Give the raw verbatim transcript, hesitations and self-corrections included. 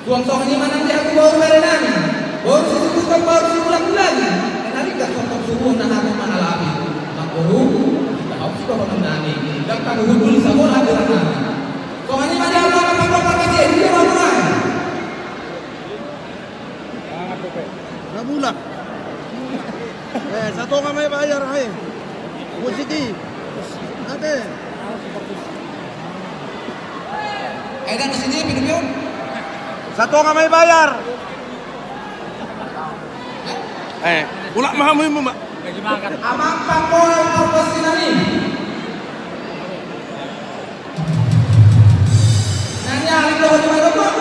Suang songon i ma nang di hami boru bere nami, boru Sibulan, boru Sibulan-bulan. Nari gas sontong suruh na hami mangalapi. Namboru, kita hau si boru nami, dan kami hubungi sama hadiran nami. Songon i ma di hami mangalapi, dia boru nami. Rabulah. Eh, satonga ma i bayar, hai. Musik i. Ate. Eh, dan sini, pinjam. Satonga ma i bayar. Eh, ulak ma hamu, hamu ma. Amang pangkoal pangkoal sinani. Nani ahli dohot di mana, Bang?